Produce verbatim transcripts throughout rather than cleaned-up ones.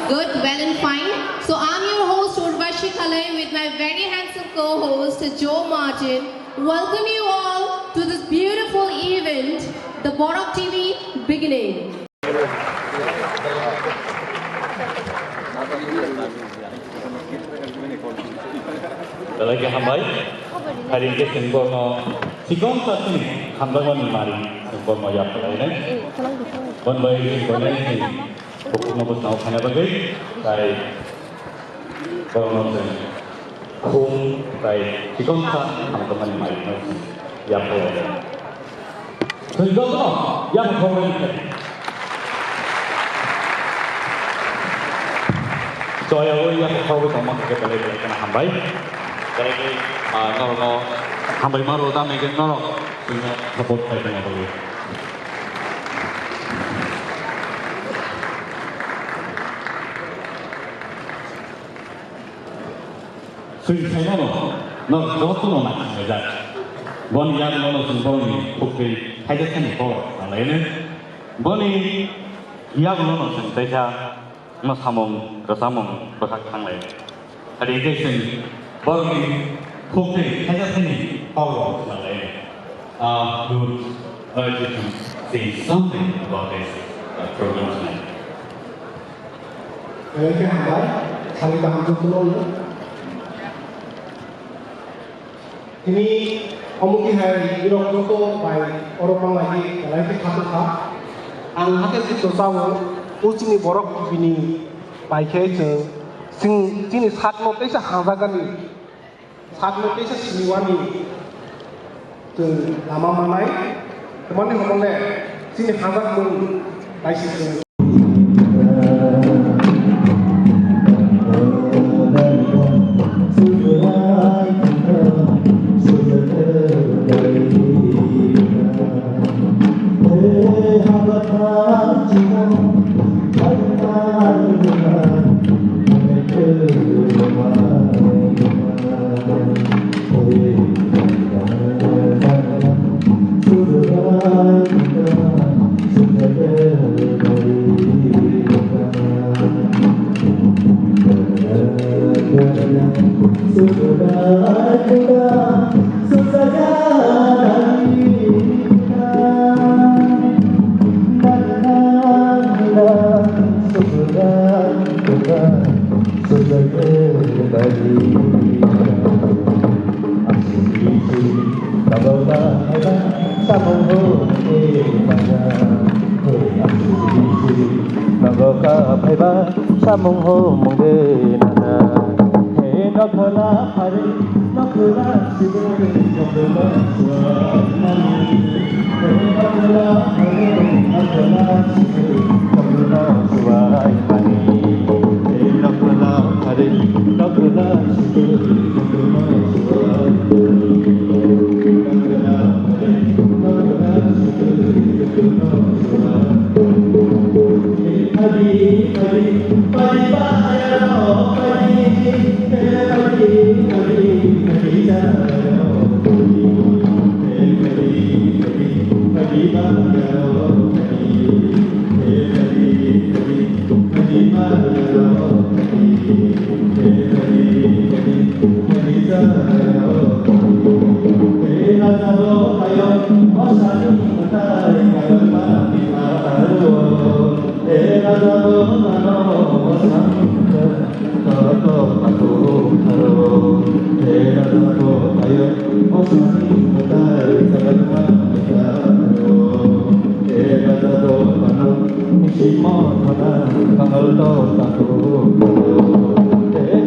Good, well and fine. So I'm your host Urvashi Khalai with my very handsome co-host Joe Martin. Welcome you all to this beautiful event, the Borok T V beginning. Belai khe hambai. Hari hwnkhe chwng borno chikon sa chini hamjakmani mari chwng borno yap khlainai. Bon bai chwng borno chini bukhukno bwskango phaina bagwi tai borokno chwng khum tai chikon sa hamjakmani mari no yap khlainai. Chwng jotono yakung khoroknwi khe. Joyao yakung khoroknwi tongma khe belai belai kheno hambai. Belai khe, ah, norokno hambai maro tamni khe norok chwngno support khai tongma bagwi. Chwng saimano, no jotono naisinglaijak. Boni yagulono chwng borokni buktwi thaijakthani kok nanglaianw. Boni yagulono chwng teisa no samung rwchapmung bwkhak thanglai. Adi hwnkhe chwng borokni buktwi thaijakthani kok nanglaianw. Uh, we would urge you to say something about this, uh, program tonight. Belai khe hambai, salai kaham jotono. Tini omo khe hai irok joto bai oro panglaidi belai khe kha tongkha. Ang hakhe jito chao, o chini borok bini bai khe chwng, chwng chini sakno teisa hamjakgani. Sakno teisa siniwani chwng lama manai, tongmani hwnmale chini hamjakmung bai se chwng. Nogo ka phaiba samung ho mungde nana. He nokhola phari nokhola sibui nokhola suwa mani. He nokhola phari nokhola sibui nokhola suwa mani. He nokhola phari nokhola sibui nokhola suwa mani.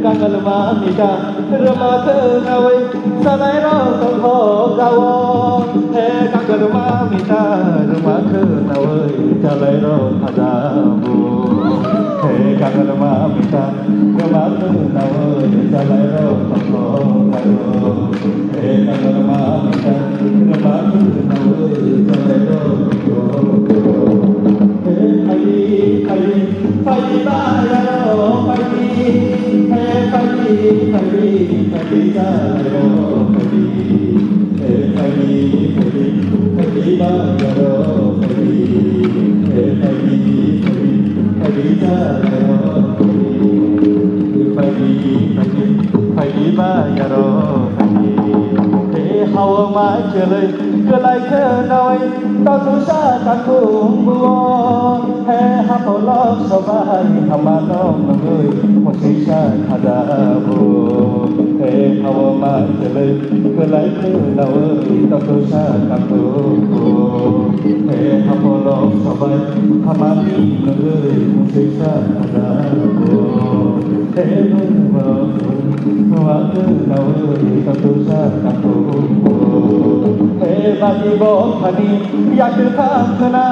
Kangalma mita rwma khwnawi chalairok tongkho gao. He kangalma mita rwma khwnawi chalairok khajabu. He kangalma mita rwma khwnawi chalairok tongkho gao. Phaidi, phaidi ba yaro phaidi. He hao ma chelai, kwlai khe nawi, takusa takhum buo. He hapolok sobai, hamano nungwi, musisa khada buo. He hao ma chelai, kwlai khe nawi, takusa takhum buo. He hapolok sobai, hamani nungwi, musisa khada buo. He bati bo khani yakir kham khna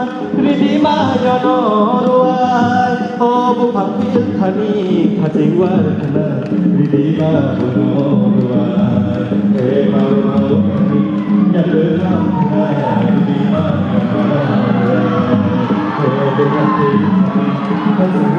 ridi ma yono ruai. O buphang phil khani khaching war khna ridi ma bono ruai. He ma khani yakir kham khna ridi ma yono ruai. He buphang phil khani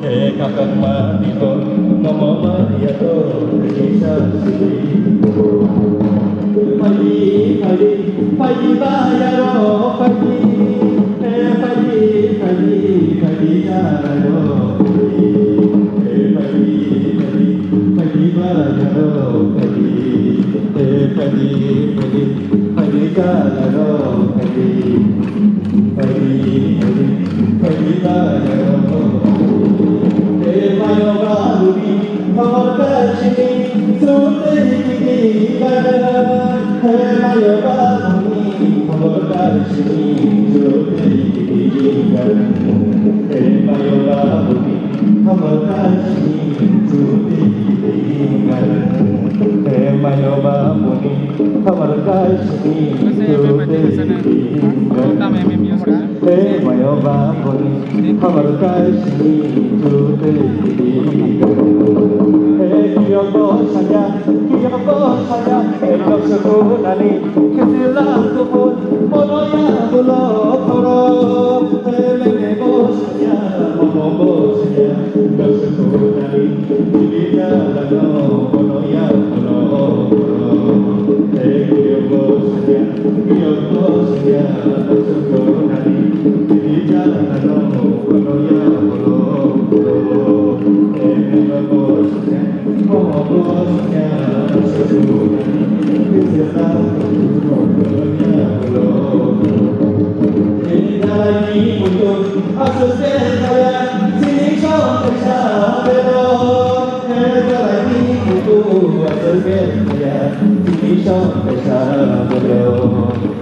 He kakang ma ni bo, mama ma ya to, he sa si. Phaidi, phaidi, phaidi ba ya ro, phaidi. He phaidi, phaidi, phaidi ya ro, phaidi. He phaidi, phaidi, phaidi ba ya ro, phaidi. He phaidi, phaidi, phaidi ya ro, phaidi. Phaidi, phaidi, phaidi ba ya ro. He mayo ba buni, khobor ka sini, sute kiti ba. He mayo ba buni, khobor ka sini, sute kiti ba. He mayo ba buni, khobor ka sini, sute kiti ba. He mayo ba buni, khobor ka sini, sute kiti ba. He mayo ba buni, khobor ka sini, sute kiti ba. He kiyok bo saya, kiyok bo saya, he kiyok suku nani, kiti la kupu, bono ya bulo koro. He mene bo saya, momo bo saya, kiyok suku nani, kiti la no, bono ya bulo koro. He kiyok bo saya,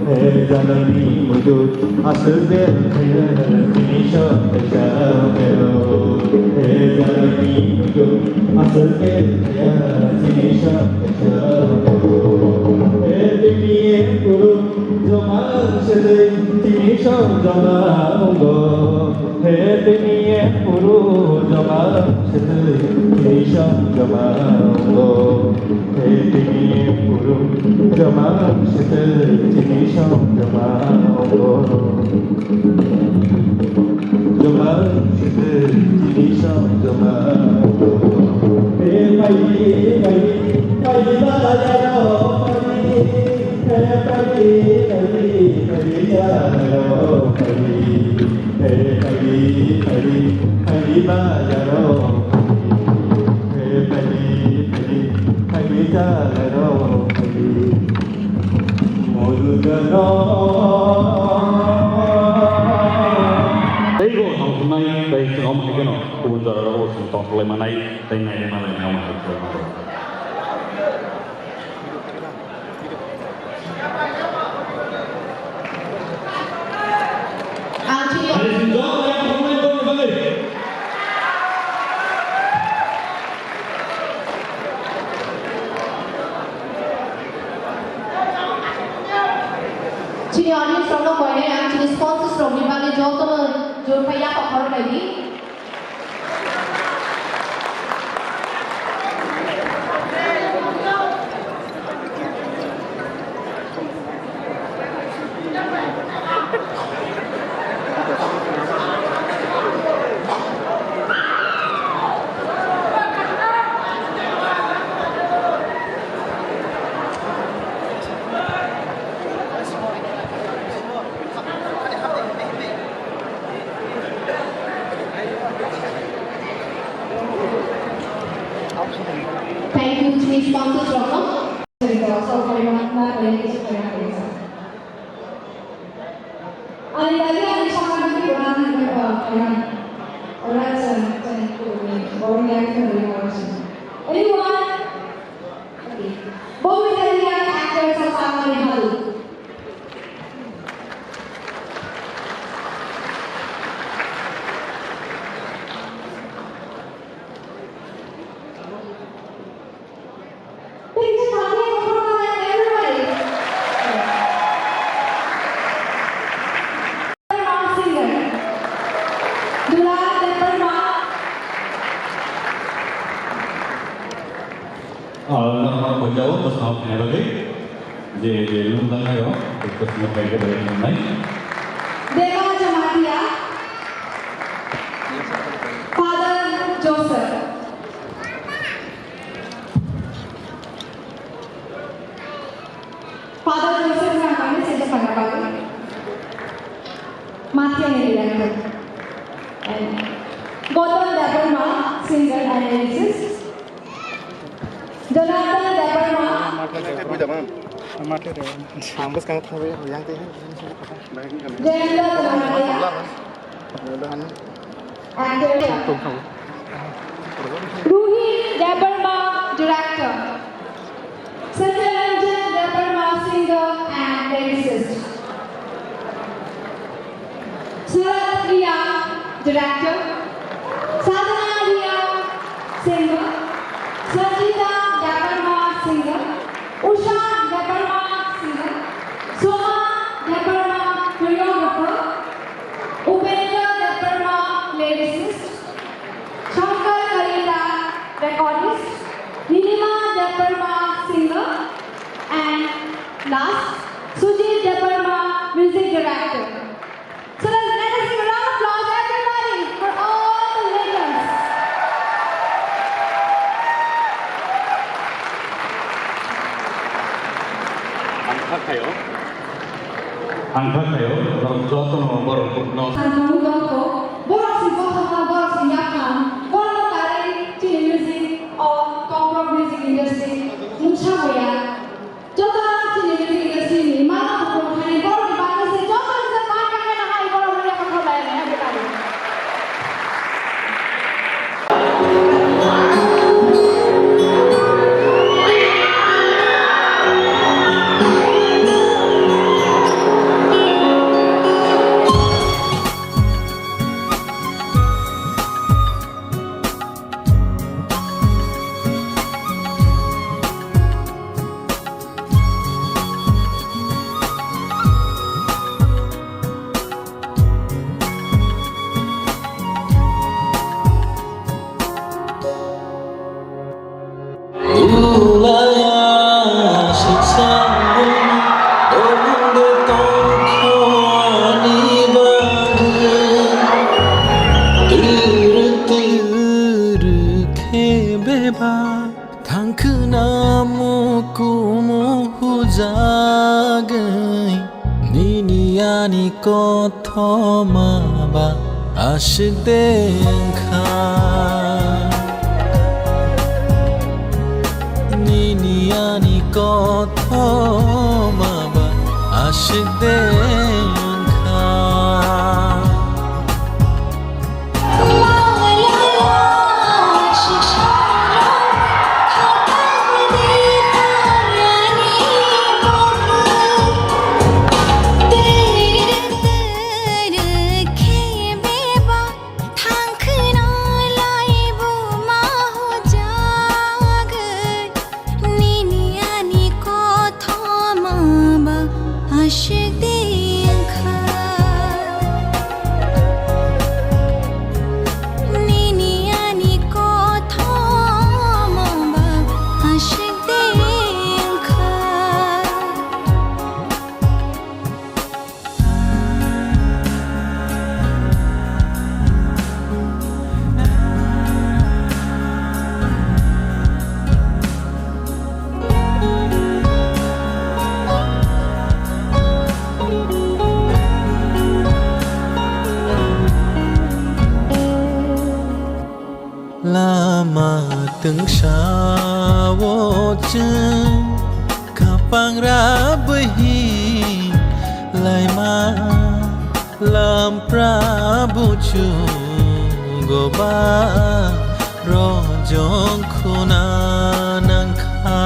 He janani muitu aswk de thaya, tini song kaisa bero. He janani muitu aswk de thaya, tini song kaisa bero. He tini kuru joma sede, tini song joma ungo. He tini kuru joma sede, tini song joma ungo. He tini puru joma sete tini song joma o. Joma sete tini song joma o. He pai, he pai, pai ba ya ro, pai. He pai, pai, pai ya ro, pai. He pai, pai, pai ba ya ro, pai. He pai, pai, pai ja la ro, pai. Modu ja ro. Tei bo tongthoknai, tei chwng hai kheno kubun jora rogo chwng tongthoklai manai, tei nailai manai, nailai manai. Ang chini Chini audience rokno koinai ang chini sponsors rokni bagwi jotono jurphai yaphang khorok laidi. Ani tadi ani sama nanti orang orang orang orang orang yang orang. Anyone? Okay. Bomi tadi actor sama ni halu. Please clap for everybody. Singer. Dula Debbarma. Ah, normal ko jao, bosong kene bagi. Je, je, lung tang ayo, bosong kai ke bagi nai. Dema Jamatia. Father Joseph. Father Joseph Rangkangni sejak pada pagi. Mati yang dilakukan. And Gautam Debbarma, singer and lyricist. Jonathan Debbarma. Ang bwskang thangwi yang tei. Jayanta Debbarma. Actor. Ruhi Debbarma, director. Satyaranjan Debbarma, singer and lyricist. Surat Ria, director. Sadhana Ria, singer. Sajita Debbarma, singer. Usha Debbarma, singer. Soma Debbarma, choreographer. Upendra Debbarma, lyricist. Shankar Kalita, recordist. Nilima Debbarma, singer. And last, Sujit Debbarma, music director. So let's, let us give a round of applause, everybody, for all the legends. Ang kha khayo. Ang kha khayo, borok jotono borok no. Ang kha khayo, borok si bosong kha, borok si yak kha, borok no karwi chini music o, Kokborok music industry mungsa boya. Joto chini music industry ni mano bukhuk thani borok ni bagwi se joto ni se ma kaka na hai borok ni yakha khabai ni everybody. Beba thangkhwna mukumu hujagwi, nini ani kothoma ba aswk de wngkha. Nini ani kothoma ba aswk de wngkha. Nini ani kothoma ba aswk de wngkha. Nini ani kothoma ba aswk de wngkha. Chwng khapangra bwhi laima lampra buchugo ba rojong khuna nangkha.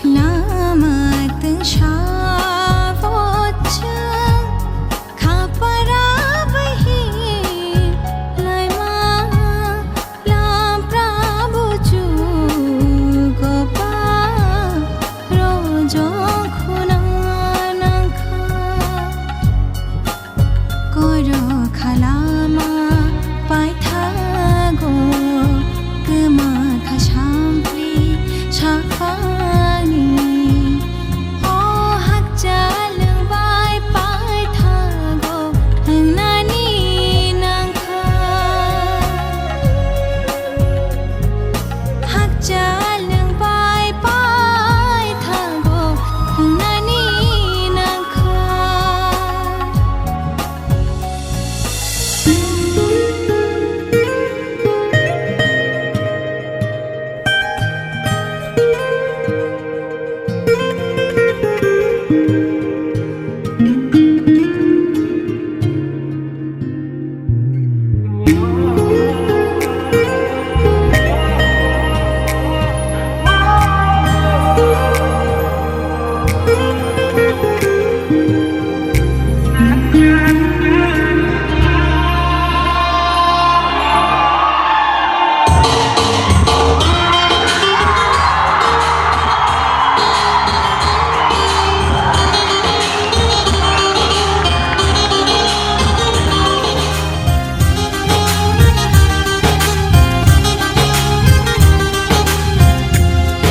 Lama tengsa bochung khapara bwhi laima lampra buchugo ba rojong khuna nangkha. Koro khalama paithago, kwma kha sampli saphani. O hakcha lwngbai paithago, wngnani nangkha. Hakcha lwngbai paithago, wngnani nangkha.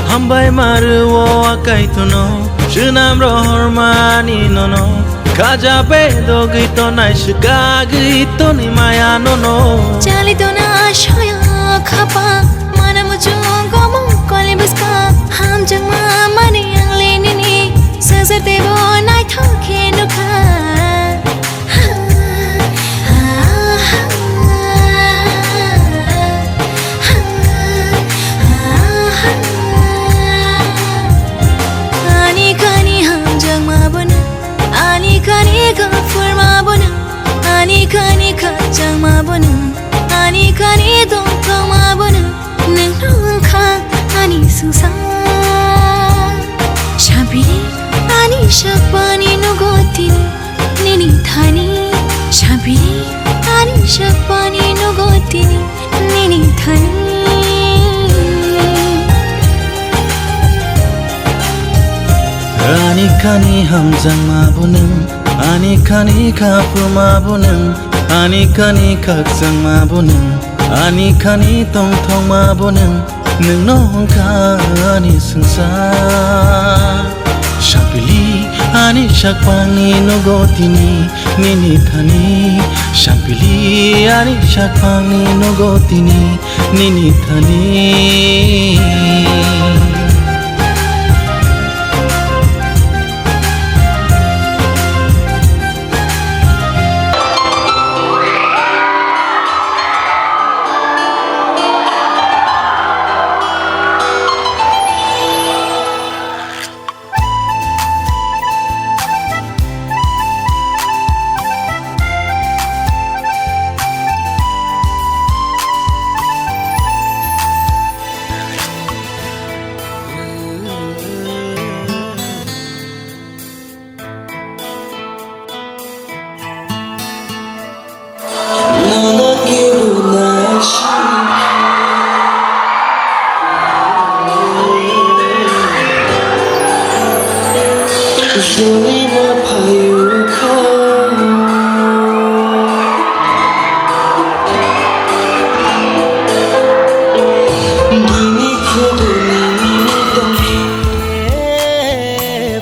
Hambai maru o akaitono, swnam rohormani nono. Khaja bedogwi tonai swkagwi toni maya nono. Chali tona soya khapa, mana muchungo mukoli bwska. Hamjakma mani angli nini, swngchar teibo naithok khe nukha. Ani kani hamjakma bono, ani kani gafurma bono, ani kani khakchangma bono, ani kani tongthokma bono. Nwng wngkha ani swngchar. Sabini ani sakbani nugo tini nini thani. Sabini ani sakbani nugo tini nini thani. Ani kani hamjakma bo nwng, ani kani khapuma bo nwng, ani kani khakchangma bo nwng. Ani kani tongthokma bo nwng, nwngno wngkha ani swngchar. Sampili ani sakpangni nugo tini nini thani, sampili ani sakpangni nugo tini nini thani.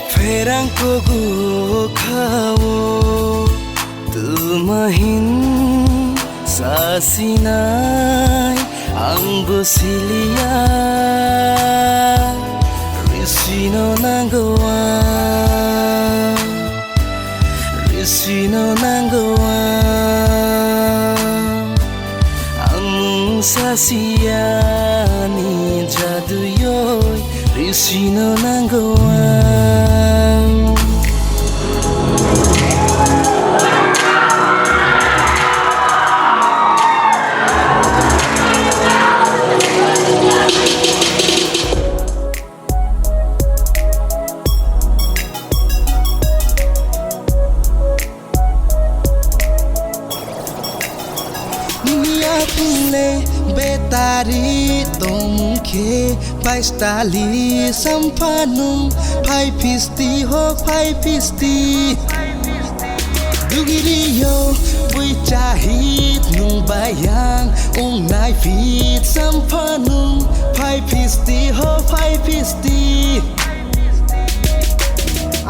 Pherang kugu kha-o, tuma hin sasinai ang bo siliya. Risino nango ang, risino nango ang, ang mung sasiya. Sino nango ang. Nini apung le betari tongmung khe paistali sampha nung phai phisti ho phai phisti. Dugiri yo bui chahit nung bayang ung nai phit sampha nung phai phisti ho phai phisti.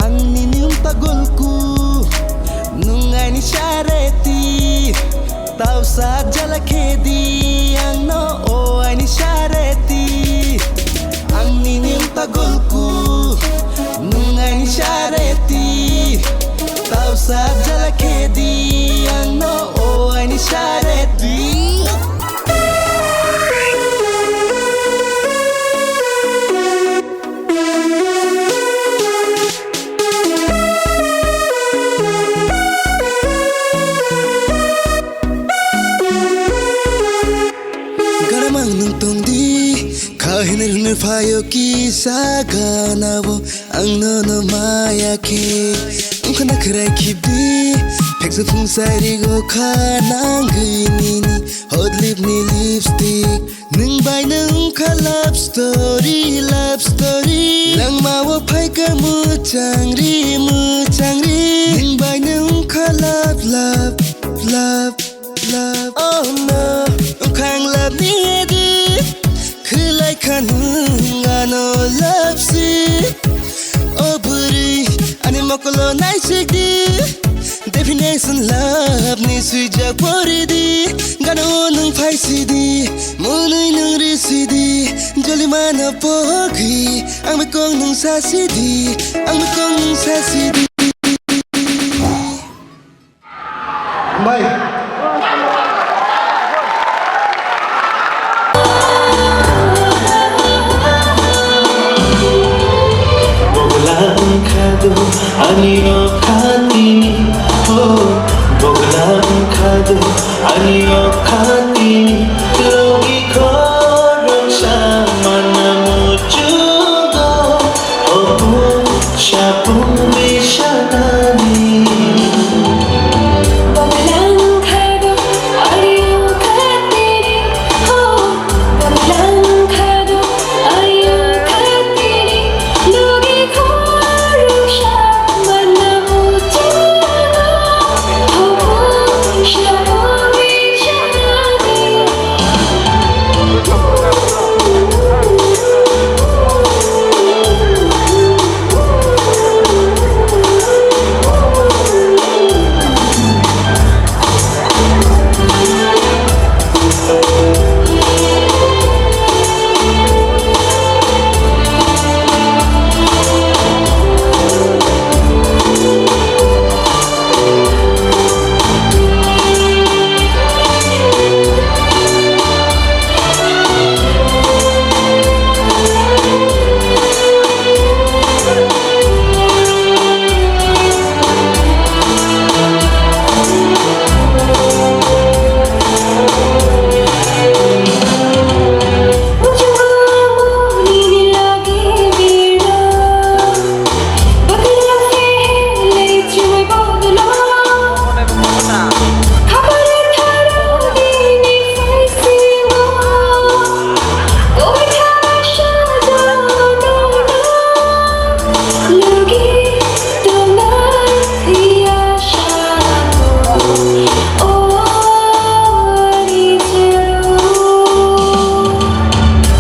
Ang nini ung tagolku nung aini sareti. Tausa jala khedi ang no o aini sareti. Ang nini ung tagolku nung aini sareti. Tausa jala khedi ang no o aini sareti. Ganamang nung tongdi, kha hinir hinir phaio kisa ganabo, ang nono maya khe. Wngkha na khwrai khibdi, pheksa phung sairigo kha nangwi nini, hot lip ni lipstick. Nwng bai no wngkha love story, love story. Langmao phaikha mwchangri, mwchangri. Nwng bai no wngkha love, love, love, love. Oh no, wngkha ang love ni edi. Khwlai kha nwng ano love si. O bwrwi, ani mokolo naisikdi. Definition love ni swijak poridi. Gano nwng phaisidi, mwnwi nwng risidi. Jolimano pogwi, ang bekong nwng sasidi, ang bekong nwng sasidi. Bai. Bogla wngkha do ani o khatini, oh, bogla wngkha do ani o khatini, logi khoroksa mana muchungo. Obo sapung bisanani. Boglang khado ario khatini ho. Boglang khado ario khatini. Logi khoroksa mana muchungo. Obo sapung bisanani.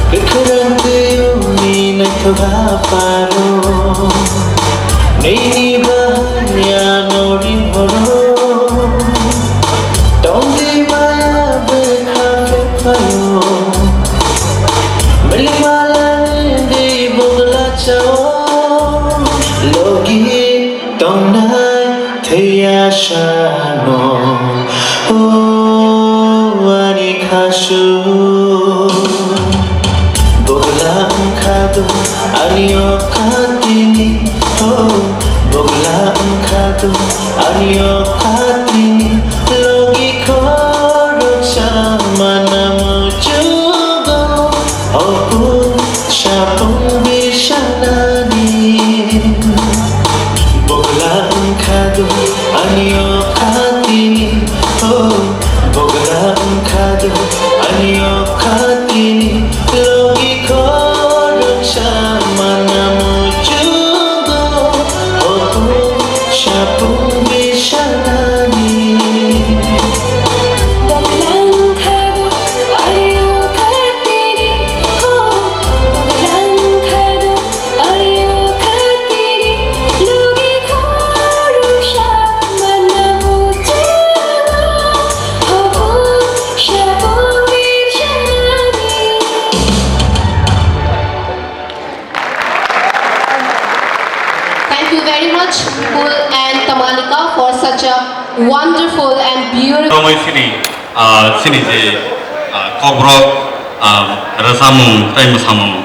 Kwkhwrang twi uni naithoba pharo, nini bahai ano ring horo. Tongdi maya bwkha phephaio, bwrwi mala nini bogla chao, logi tongnai thwiya sano, o ani khasu. Bogla wngkha do Ani o khatini, oh, bogla wngkha do. Ani o khatini, logi khorok samana muchugo. Obo sapung bisanani. Bogla wngkha do, ani o khatini, oh, bogla wngkha do, ani o khatini, logi khorok samana muchugo, obo sapung bisanani. Bogla wngkha do, ani o khatini, oh, bogla wngkha do, Thank you very much, Mukul and Tamalika, for such a wonderful and beautiful. Romoi sini, ah, sini je, ah, kokborok, ah, rwchapmung tei mwsamung,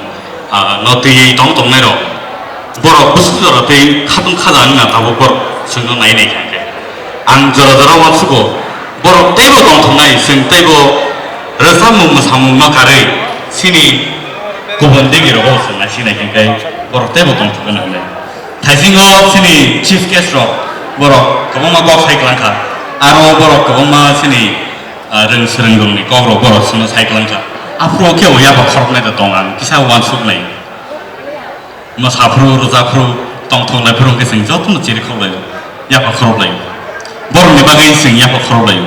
ah, no twiwi tong tongnai rok. Borok bwswk jora tei khatung khaja wngna tabuk borok chwngno nai nai kha khe. Ang jora jora uansugo borok teibo tongthoknai, chwng teibo rwchapmung mwsamungno karwi chini kubun digi rogo chwng naising nai khe borok teibo tongthokgwi nangnai. Thaisingo chini chief guest rok borok kwbangma kok sai kwlang kha, aro borok kwbangma chini, ah, rwng swrwng rokni kok rok borok chwngno sai kwlang kha. Aphuru khe bo yapha khoroknai da tong ang kisa uansuknai. Mwsaphuru, rwchapphuru, tongthok laiphuru hwnkhe chwng jotono chiri khok laio, yapha khorok laio. Borokni bagwi chwng yapha khorok laio.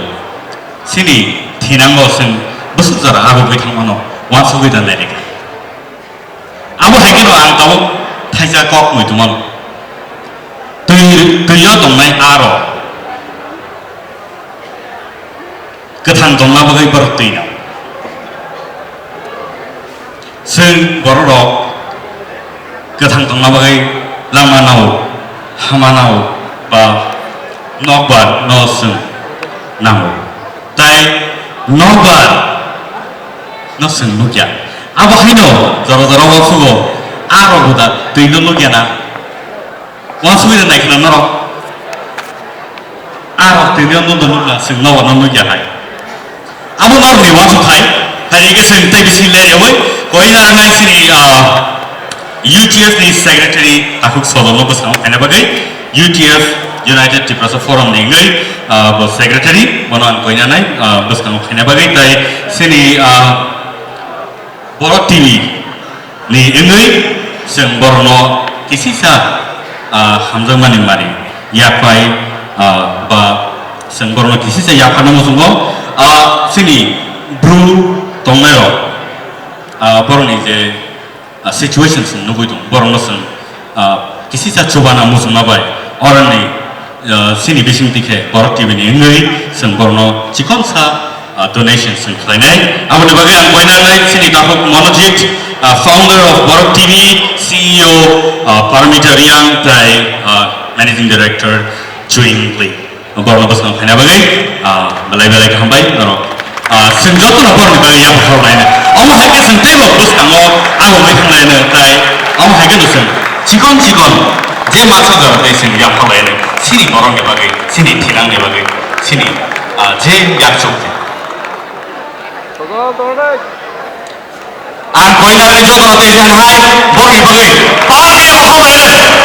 Chini thinango chwng bwswk jora agugwi thangmano uansugwi da nairikha. Abo hai kheno ang tabuk thaisa kok mui tongmano. Twi, twio tongnai aro. Kwthang tongna bagwi borok twi nang. Chwng borok rok kwthang tongna bagwi lama nao, hama nao, ba nokbar no chwng nango. Tai nokbar no chwng nukya. Abo haino jora jora o sugo a rok buda twi no nukya na. Uansugwi rwnai khna norok. A rok tini o nokno nukla, chwng nobo no nukya hai. Abo norokni uansuk hai. Hai hwnkhe chwng tei bisi leryaui koina nai chini, ah, U T F ni secretary Takhuk Sodol no bwskango phaina bagwi, U T F, United Tiprasa Forum ni wngwi, ah, bo secretary, bono ang koina nai, ah, bwskango phaina bagwi, tai chini, ah, Borok T V ni wngwi chwng borokno kisisa, ah, hamjakmani mari yaphai, ah, ba chwng borokno kisisa yapharna muchungo, ah, chini Bru tongnairok, ah, borokni je, ah, situation chwng nugwi tongo, borokno chwng, ah, kisisa chubana muchungma bai oroni, ah, chini bisingtwi khe Borok T V ni wngwi chwng borokno chikonsa, ah, donation chwng khlainai. Aboni bagwi ang koinanai chini takhuk Monojit, ah, founder of Borok T V, C E O, ah, Paramita Riang, tei, ah, Managing Director Chewing Lee. Borokno bwskang phaina bagwi, ah, belai belai khe hambai norok. Ah, chwng jotono borokni bagwi yaphar laino. Omo hai khe chwng teibo bwskango abo wngwi thanglaino, tai omo hai kheno chwng chikon chikon je masa jora tei chwng yaphar laino. Chini borokni bagwi, chini thinangni bagwi, chini, ah, je yakchuk. Ang koinani jotono tei sanhai borokni bagwi palni yaphar laino.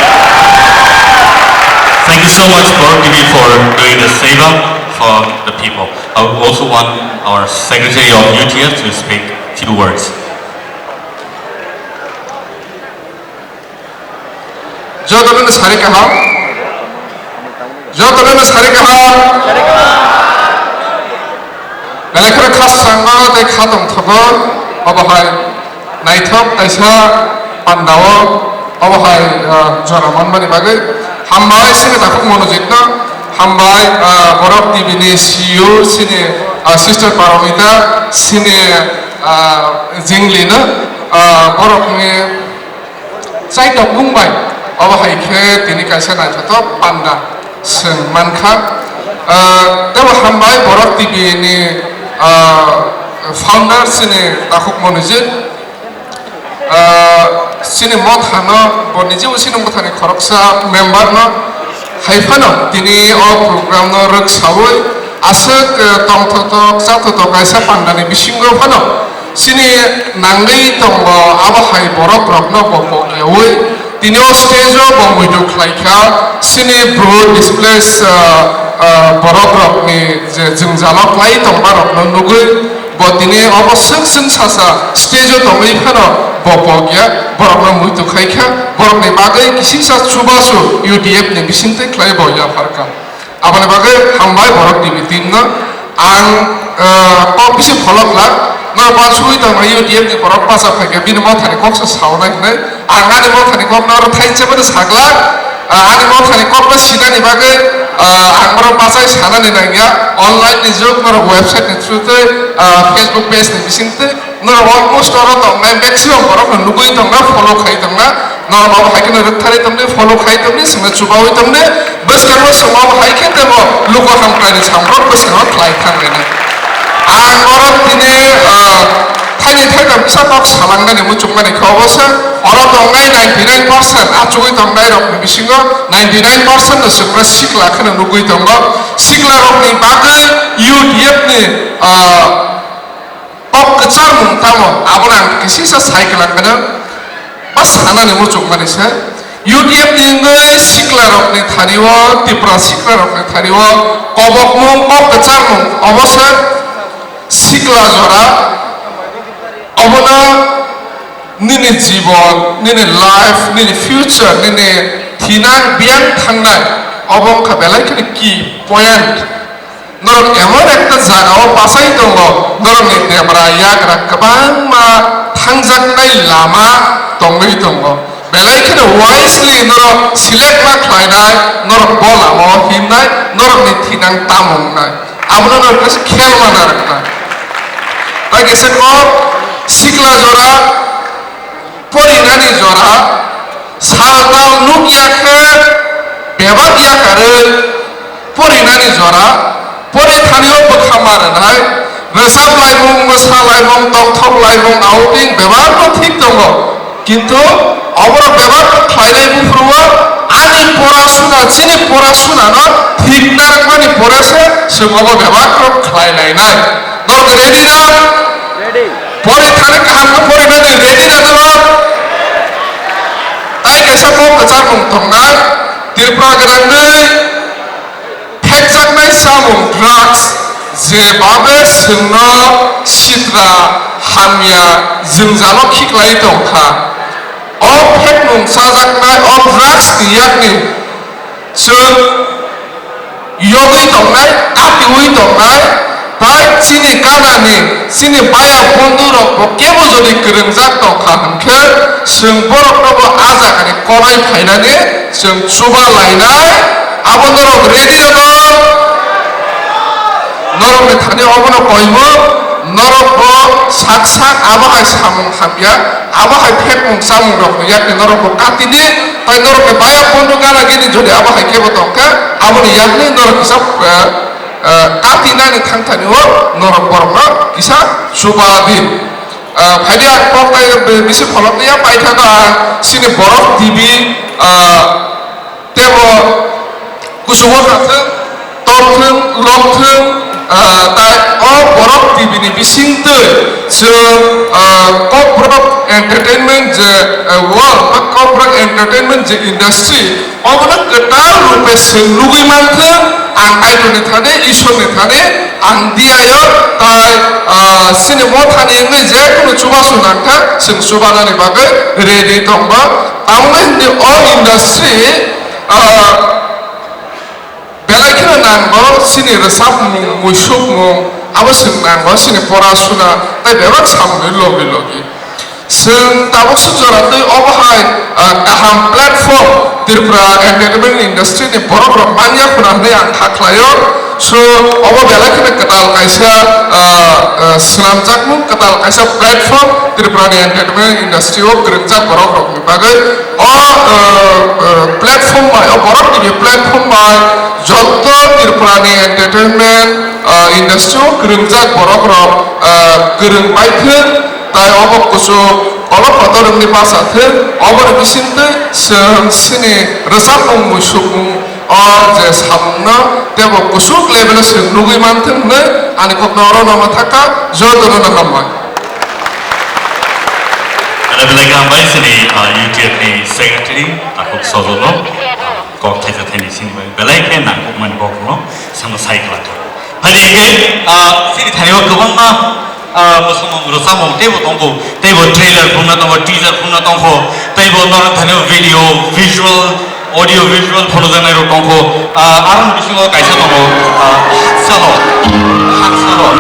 Thank you so much, Borok T V, for doing the seva for the people. I would also want our Secretary of U T F to speak few words. Jotono sari kaham. Jotono sari kaham. Belai kheno khasrango tei khatong thogo, obo hai naithok kaisa pandao, obo hai, ah, jora manmani bagwi. Hambai chini takhuk Monojitno, hambai, ah, Borok T V ni C E O chini, ah, Sister Paromita, chini, ah, Jinglino, ah, borokni Chaitok wng bai, obo hai khe tini kaisa naithothok panda chwng man kha. Ah, tebo hambai Borok T V ni, ah, founder chini takhuk Monojit. Ah, Chini mothano bo nijebo chini mothani khoroksa member no hai phano tini o program no rwksawi aswk, eh, tongthotok chathotok kaisa pandani bisingo phano chini nangwi tongo abo hai borok rokno bo pokyawi tini o stage o bo muitu khlai kha chini bru displace, eh, eh, borok rokni je jwngjalo klai tongma rokno nugwi Bo tini obo swk swk sasa stage o tongwi phano bo pok ya, borokno muitu khai kha, borokni bagwi kisisa chubachu U D F ni bisingtwi khlai bo yaphar kha. Aboni bagwi hambai borok T V team no. Ang, ah, kok bisi pholok glak, no ba sugwi tongma U D F ni borok pacha phai kha, bini mothani kok se saunai hinwi. Ang ani mothani kok no oro thainsa mani saglak, ah, ani mothani kok no sinani bagwi, ah, ang oro bachai sanani nangya, online ni jug, norok website ni through twi, ah, Facebook page ni bising twi, norok almost oro tongnai maximum borok no nugwi tongna, follow khai tongna, norok abo hai kheno rwktharwi tongdi, follow khai tongdi, chwngno chubawi tongdi, bwskango chwng abo hai khe tebo luku hamkrai ni samrok bwskango khlai thanglainai. Ang oro tini, ah, Thaini thaitham kisa kok salangnani muchungmani khe obo se, oro tongnai ninety nine percent, achugwi tongnairokni bisingo ninety nine percent no chwngno sikla kheno nugwi tongo. Siklarokni bagwi U D F ni, ah, kok kwcharmung tamo, abono ang kisisa sai kwlangkha, ba sanani muchungmani se. U D F ni wngwi siklarokni thani-o, Tipra siklarokni thani-o kobokmung, kok kwcharmung obo se sikla jora, obono nini jibon, nini life, nini future, nini thinang biyang thangnai, obo wngkha belai kheno key point. Norok emon ekta jagao bachai tongo, norokni debra yagra kwbangma thangjaknai lama tongwi tongo. Belai kheno wisely norok select ma khlainai, norok bo lamao himnai, norokni thinang tamo wngnai. Abono norok kisa khel ma narwknai. Tai kisa kok sikla jora, porinani jora, sal tal nuk ya khe bebak yakarwi porinani jora, pori thani o bwkha ma rwnai, rwchap laimung, mwsa laimung, tongthok laimung, outing bebak no thik tongo. Kintu oborok bebak khlainai buphuru o ani porasuna, chini porasuna no thik narwkmani pore se chwng obo bebak rok khlai lainai. Norok ready na? Ready. Pori thani kaham khe pori nani ready na norok? Tai kaisa kok kwchar mung tongnai, Tripura gwnangwi phekjaknai chamung drugs je babe chwngno sitra hamya jwngjalo khiklai tongkha. O phekmung chajaknai o drugs ni yakni chwng yogwi tongnai, katiwi tongnai, tai chini ganani, chini baya bondhu rok bo kebo jodi kwrwngjak tongkha hwnkhe, chwng borok no bo a jaga ni konai phainani chwng chuba lainai, abo norok ready no? Norok ni thani obono koibo, norok bo sak sak abo hai samung hamya, abo hai phekmung chamung rok ni yakni norok bo kati di, tai norok ni baya bondhu gana gini jodi abo hai kebo tongkha, aboni yakni norok kisa, eh, eh, kati nani thang thani o norok borok no kisa chuba di. Eh, phaidi ang kok tai bisi pholok ya paithaka sini borok T V, eh, Tebo kuchugo hathwng, tongthwng, longthwng, ah, tai o borok T V ni bisingtwi chwng, ah, Kokborok Entertainment je, ah, world ba Kokborok Entertainment je industry, obono kwtal rupe chwng nugwi manthwng, ang Kaitorni thani, Ishwarni thani, ang diyayo, tai, ah, chini mothani wngwi je kunu chubachu nangkha, chwng chubanani bagwi ready tongba. Tamoni hwnwi o industry, ah, belai kheno nango chini rwchapmung, muisukmung, abo chwng nango chini porasuna, tei bebak samungni logi logi. Chwng tabuk se jora twi obo hai, ah, kaham platform Tripura entertainment industry ni borok rok manya phuna hwnwi ang kha khlaio. So, obo belai kheno kwtal kaisa, ah, ah, swnamjakmung, kwtal kaisa platform Tripura ni entertainment industry o kwrwngjak borok rokni bagwi. O, ah, ah, platform bai, o borok ni platform bai joto Tripura ni entertainment, ah, industry o kwrwngjak borok rok, ah, kwrwng bai thwng, tai obo kuchuk Olo kotorokni bwsa thwng, oboni bisingtwi chwng chini rwchapmung muisupmung o je samungno teibo kusuk level-o chwng nugwi manthwng hwnwi ani kokno oro no mwthakha, jotono no hambai. Belai belai khe hambai chini, ah, U T F ni secretary Takhuk Sojono, ah, kok thaisa thaini sini bai belai khe nangkukmani kokno samno sai khlai kha. Haini hwnkhe, ah, chini thaio kwbangma, ah, bwswngmung rwchapmung teibo tongo, teibo trailer phunukna tongo, teaser phunukna tongo, teibo norok thaio video, visual, audio visual phunukjaknai rok tongo. Ah, aroni bisingo kaisa tongo, ah, Haksalo, Haksalo.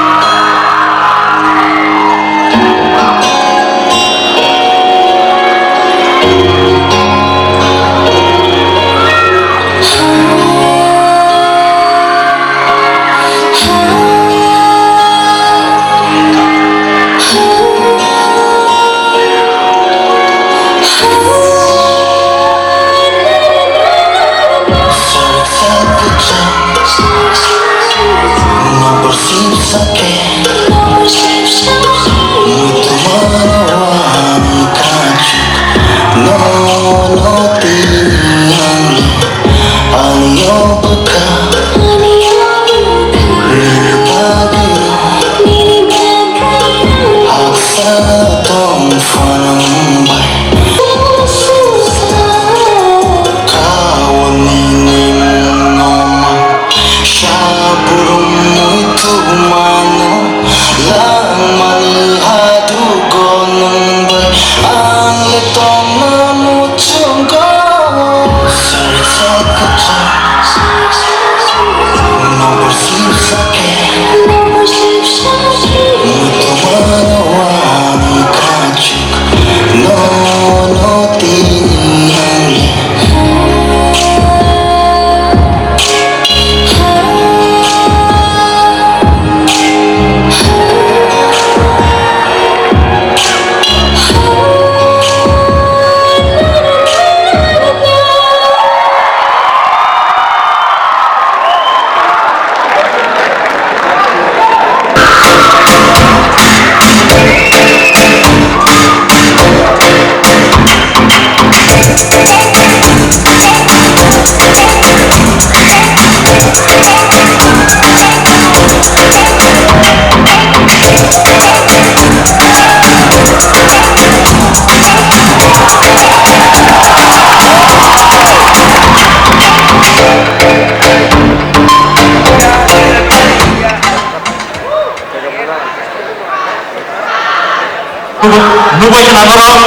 Nugui khna norok.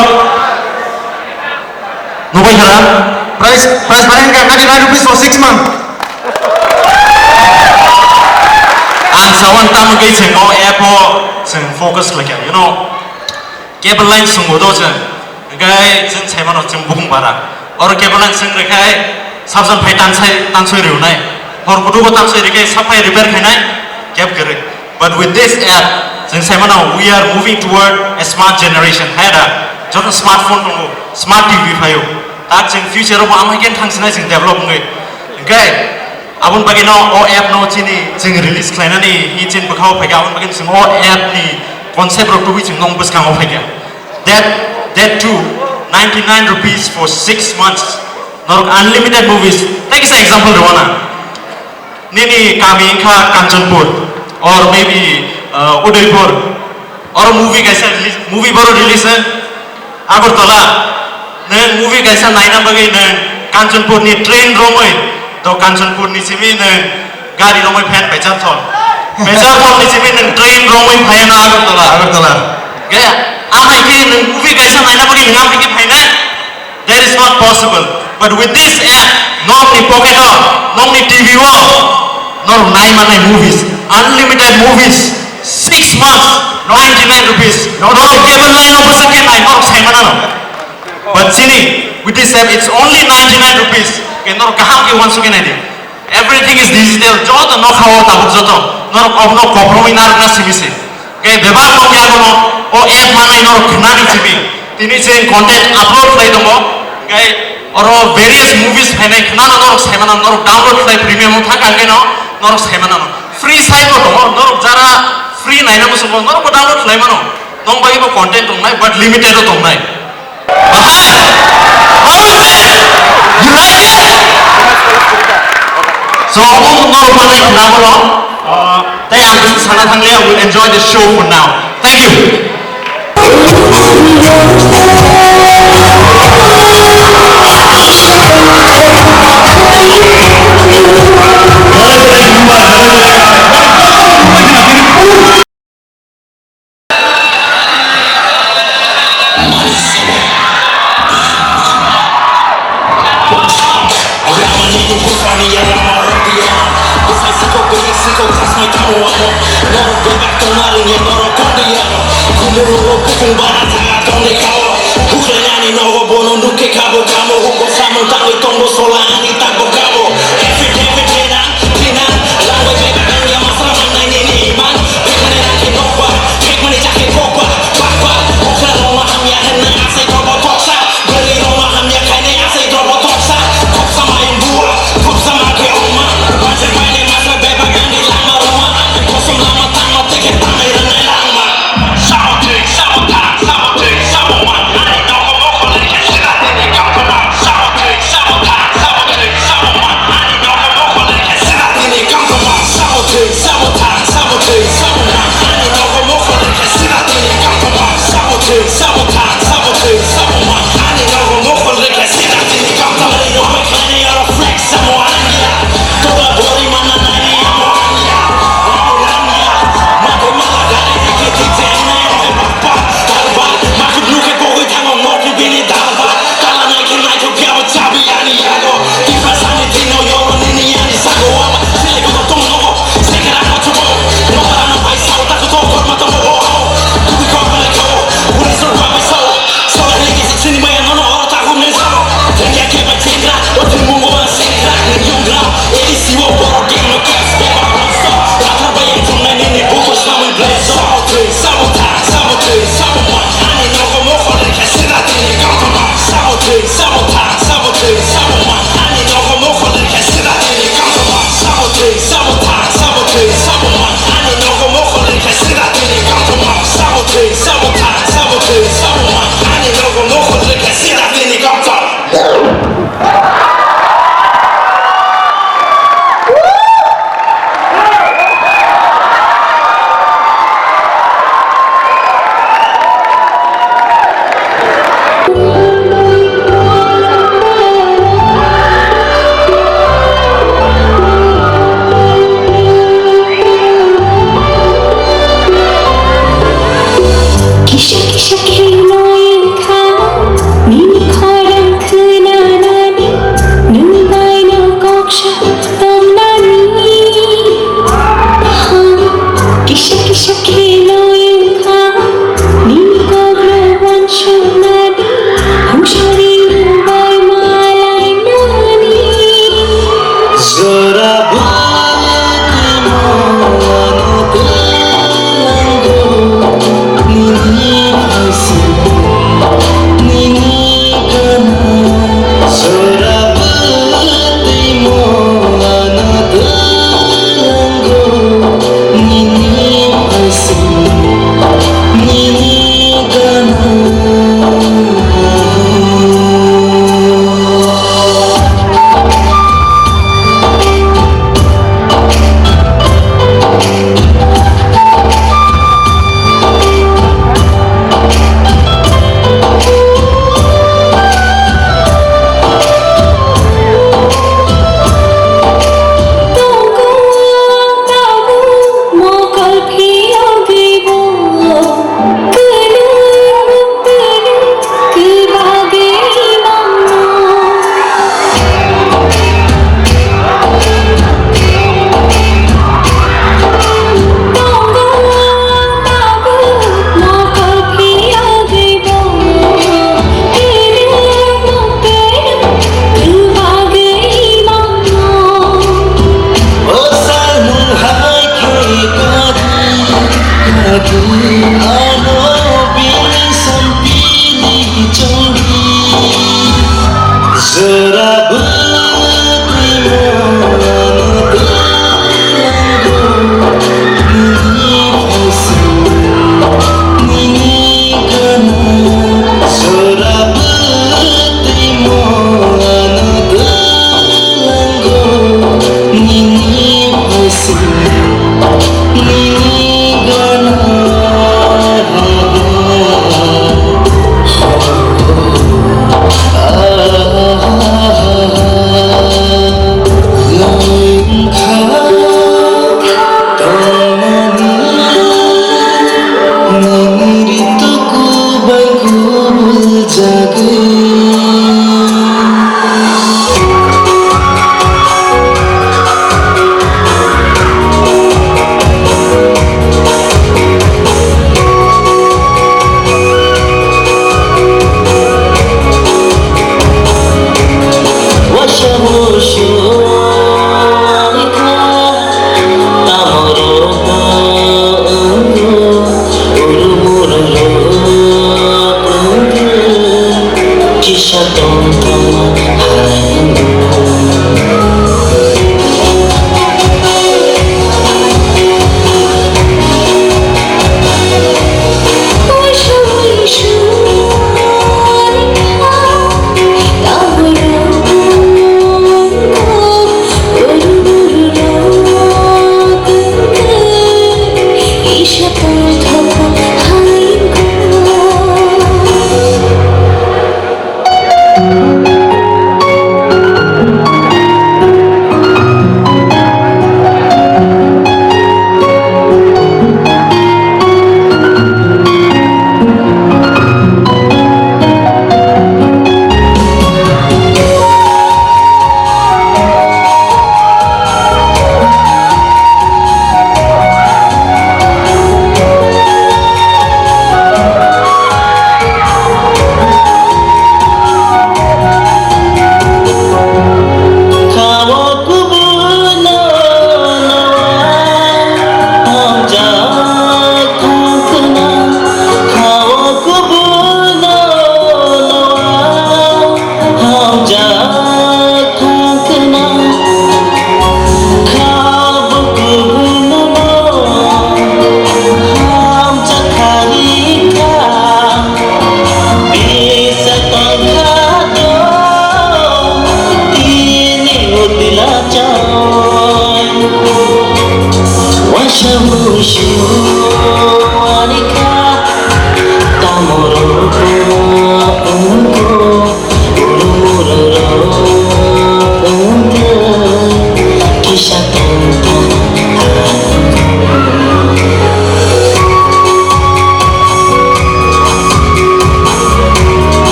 Nugui khna. Price, price paling ka kali nine rupees for six month. Ang sawan tamo khe chwng o app o chwng focus khlaikha, you know. Cable line swngo do chwng, hwnkhe chwng saimano chwng bukung bara. Oro cable line swng rwkhai, sabjan phai tansai, tansoi rwnai. Hor kutugo tansoi rwkhai, saphai repair khainai, cab kwrwi. But with this app, chwng saimano, we are moving toward a smart generation. Hai da, joto smartphone tongo, smart T V phaio. Tak chwng future o bo amai khe thangsinai chwng develop wngwi. Hwnkhe, Aboni bagwi no o app no chini chwng release khlainani hi chini bwkhao phaikha, aboni bagwi chwng o app ni concept rok tubui chwng nong bwskango phaikha. That, that too, ninety nine rupees for six months. Norok unlimited movies. Tei kisa example rwna. Nini kami wngkha Kanchanpur or maybe, uh, Udaipur. Oro movie kaisa release, movie boro release, eh? Agartala. Nwng movie kaisa naina bagwi nwng Kanchanpur ni train romwi, to Kanchanpur ni simi nwng gari romwi phan Baichar thon. Baichar thon ni simi nwng train romwi phaiya na Agartala. Agartala. Gaya, amai khe nwng movie kaisa naina bagwi nwng amai khe phainai? That is not possible. But with this app, nokni pocket o, nokni T V o, norok nai manai movies, unlimited movies, six months, ninety nine rupees. Norok cable line o bwswk khe nai, norok sai manano. But chini, with this app, it's only ninety nine rupees. Khe norok kaham khe uansuk khe nai di. Everything is digital, joto nokha o tabuk joto. Norok obono kopromwi narwkna simi se. Khe bebak nokni agono o app manwi norok khnani simi. Tini chwng content upload khlai tongo. Khe oro various movies phainai khnano norok sai mano, norok download khlai premium o thang khe no norok sai mano. Free site bo tongo, norok jara free naina muchungo norok bo download khlai mano. Nong bai bo content tongnai, but limited o tongnai. How is it? You like it? So, omo norok manai khna borok. Uh, tei ang bisi sana thangliya, we enjoy the show for now. Thank you.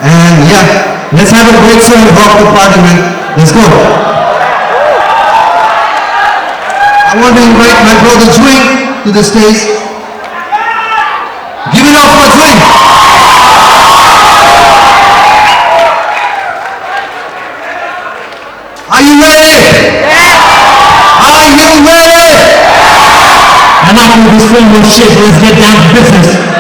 And yeah, let's have a great show of the party, man. Let's go. I want to invite my brother Zwing to the stage. Give it up for Zwing. Are you ready? Are you ready? Enough with this foolish shit. Let's get down to business.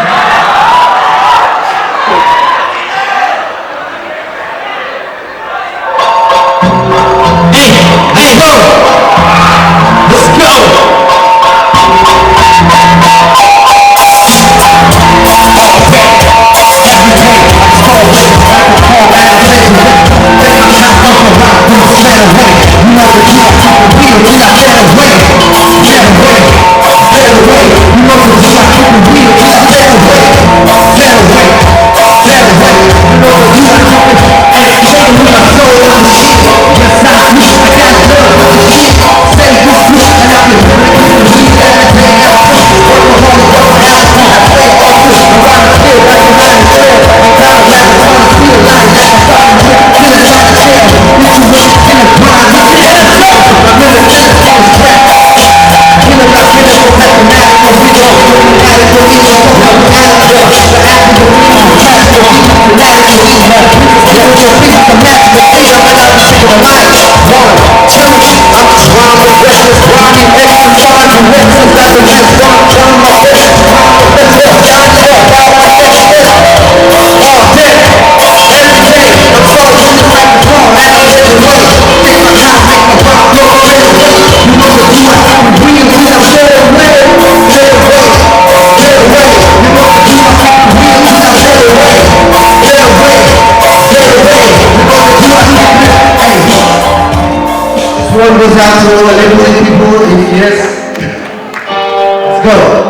Hey, let's go. Let's go. This one goes out to all Lebanon people. If yes, let's go.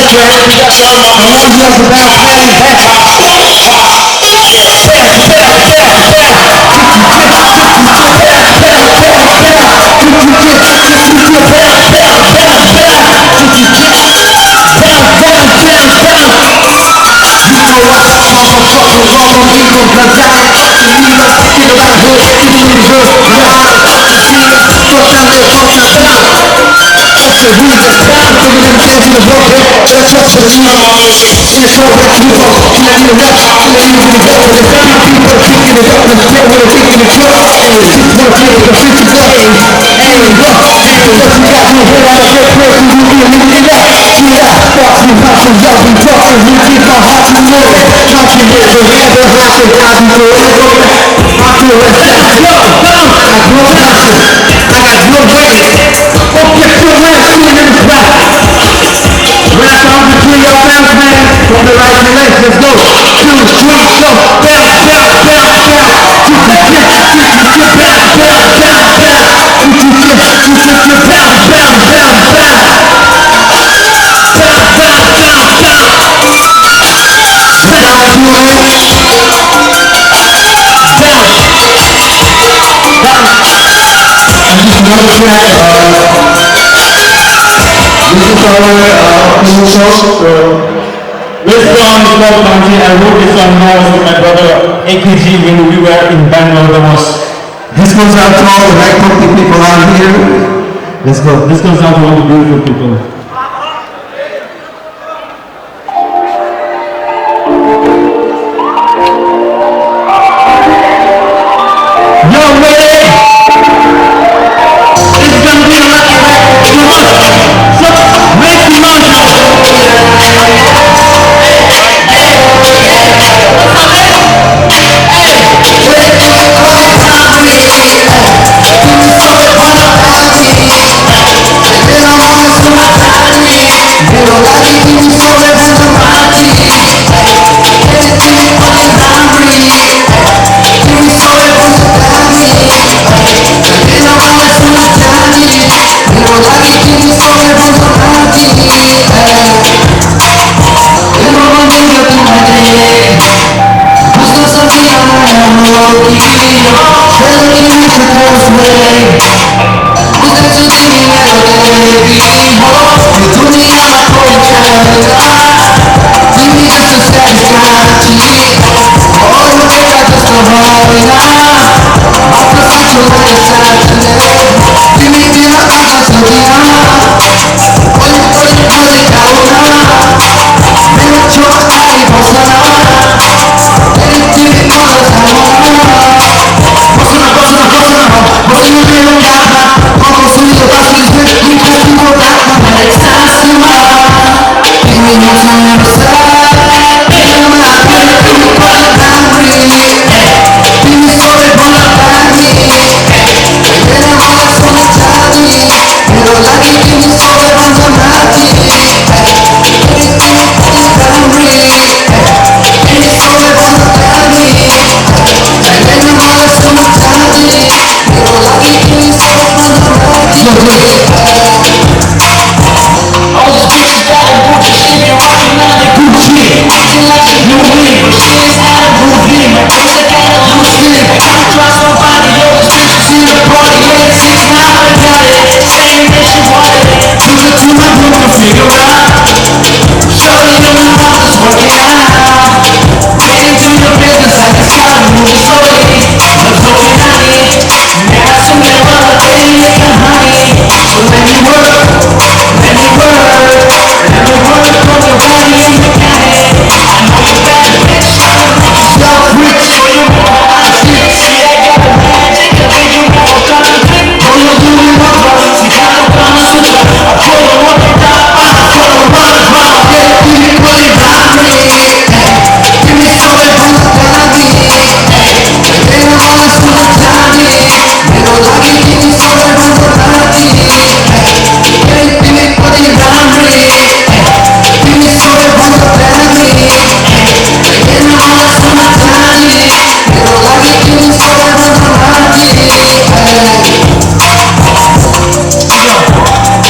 Let's go. Two, three, go. Bam, bam, bam, bam. This is our, uh, opening song, so this song is called Bangji. I wrote this song when I was with my brother A K G when we were in Bangalore. That was This goes out to all the Raipur people who are here. Let's go. This goes out to all the beautiful people. Yo, ready? It's gonna be a lucky night. Come on. So, make some noise.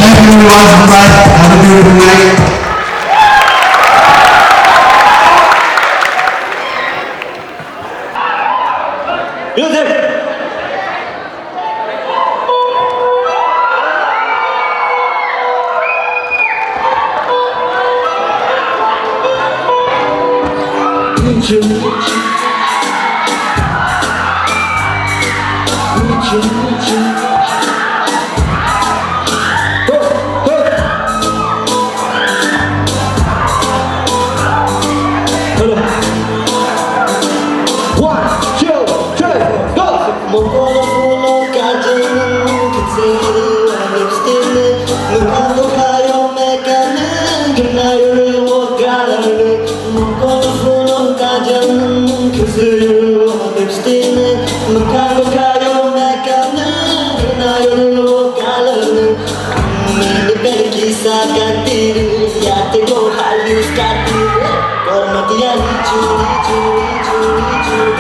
Thank you everyone. Bye. Have a beautiful night. Hello. One, two, three, go! Mokolo fulo kajal nung kutseru lipstick nung. Mokolo kayo makeup nung kanayo wo color nung. Mokolo fulo kajal nung kutseru lipstick nung. Mokolo kayo makeup nung kanayo wo color nung. Mini pergi sakatiru, ya te go halus katiru. Kormo tiani churi, churi, churi, churi,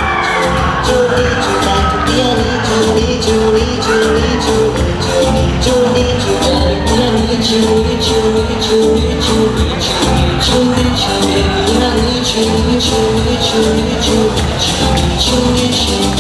churi, churi, churi, tiani churi, churi, churi, churi, churi, churi, churi, tiani churi, churi, churi, churi, churi, churi, churi, tiani churi, churi, churi, churi, churi, churi, churi.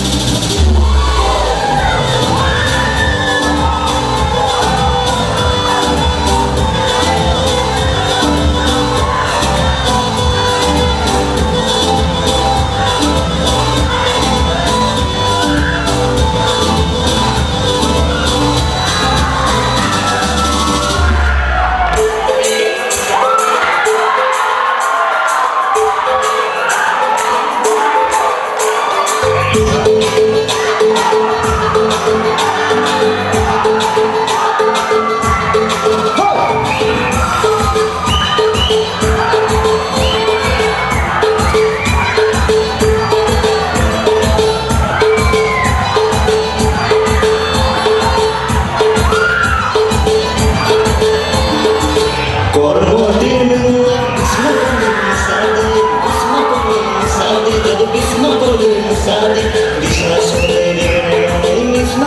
Kormo twi nwng bismo tongwi mwsadi, bismo tongwi mwsadi, joto bismo tongwi mwsadi, bismo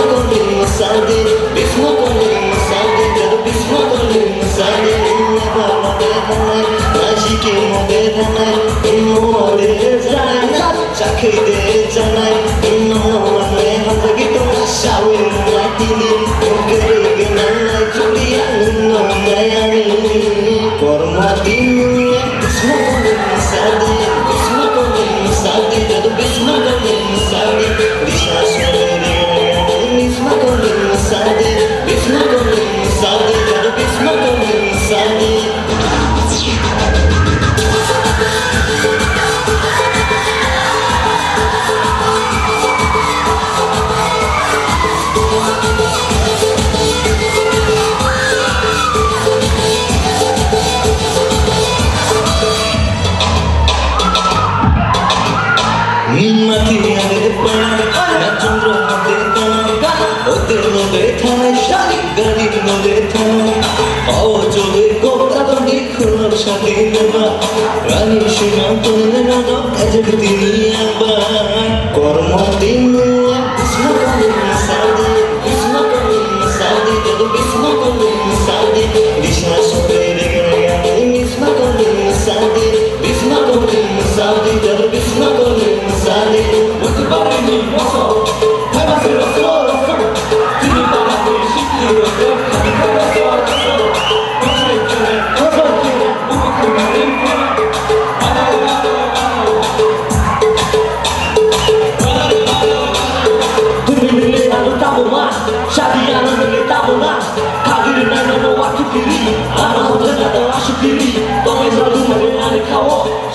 tongwi mwsadi, bismo tongwi mwsadi, joto bismo tongwi mwsadi, nya ba mo de thanai, aji ke mo de thanai, mo de thanai. Chakri de janai, no no ne hamjagi tong sawi nai tini, kere ge nang nai churi ang no nai ani. Korma tini, bismo kone masadi, bismo kone masadi, jadu bismo kone masadi, bismo kone masadi, bismo kone masadi, jadu bismo kone masadi. Mati ade pana, na chundro hade tana, hotel no de thai, shadi gari no de thai, awo chole kota tandi. Khulok sati neba, rani sima tole nono, ajak tini aba. Kormo tini, bismo kole masadi, bismo kole masadi, jadu bismo kole masadi, bismo kole masadi, bismo kole masadi, jadu bismo kole masadi. Mutu bari ni moso.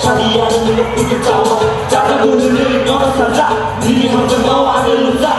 Sadi ya nang nang putu chawa, chakra dulu nili nono saja, nili hamsa mau ane lusa.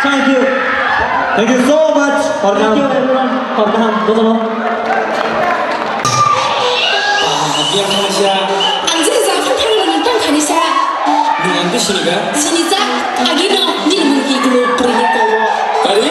Thank you. Thank you so much. Hor kaham. Thank you, everyone. Hor kaham. Bojono. Ah, biang khaisa. Ang je japhai phano nang tang khanisa. Nwng ang khe sini kha? Sinijak, agino nini mung iglo pwrwini kowo. Kari?